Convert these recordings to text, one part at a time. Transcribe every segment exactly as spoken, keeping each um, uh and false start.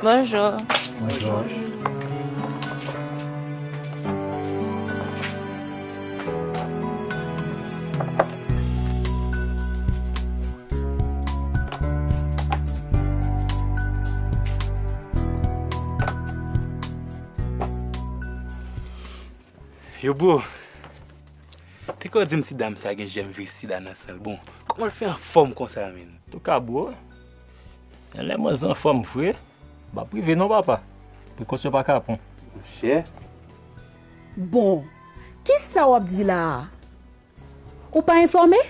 Bonjou. Bonjou. Yo, bro, te ka di m si dam sa gen jèm viris sida nan san l. Bon, kòman l fè anfòm konsa, menn? Antouka, bro, lè manzè anfòm vre, m ap rive non, papa. Prekosyon pa ka pran. Monchè. Bon, kisa w ap di la a? Ou pa enfòme?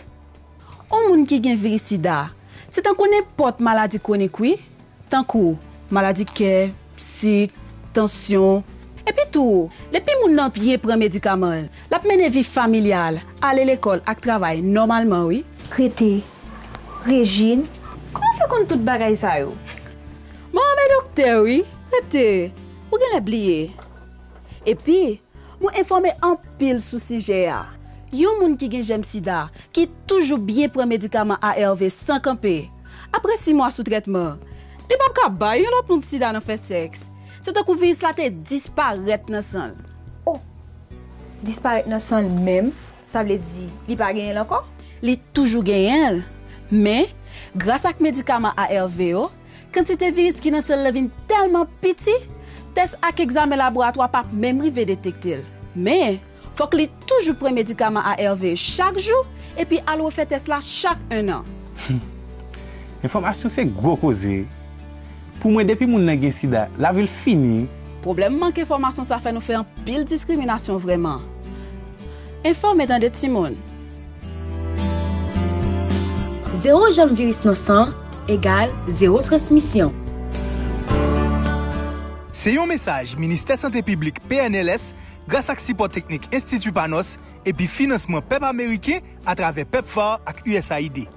On moun ki gen viris sida, se tankou nenpòt maladi kwonik, wi. Tankou maladi kè, sik, tansyon. Epi tou, depi moun nan byen pran medikaman l, l ap mennen vi familyal, ale lekòl ak travay nòmalman, wi. Rete, Rejin, kòman w fè konn tout bagay sa yo? Manman m doktè, wi. Rete, ou genlè bliye. Epi, mwen enfòme anpil sou sijè a. Yon moun ki gen jèm sida, ki toujou byen pran medikaman A R V san kanpe, apre sis mwa sou trètman, li p ap ka bay yon lòt moun sida nan fè sèks. Se tankou viris la te disparèt nan san l. Oh, disparèt nan san l menm? Sa vle di, li pa genyen l ankò? Li toujou genyen l. Men, gras ak medikaman A R V yo, kantite viris ki nan san l lan vin tèlman piti, tès ak egzamen laboratwa p ap menm rive detekte l. Men, fòk li toujou pran medikaman A R V chak jou, epi al refè tès la chak ennan. Enfòmasyon se gwo koze. Pou mwen, depi moun nan gen sida, lavi l fini. Pwoblèm mank enfòmasyon sa fè nou fè anpil diskriminasyon vrèman. Enfòme tande timoun. Zewo jèm viris nan san egal zewo transmisyon. Se yon mesaj Ministè Sante Piblik, P N L S, gras ak sipò teknik Enstiti Panos epi finansman pèp ameriken atravè pepfar ak U S A I D.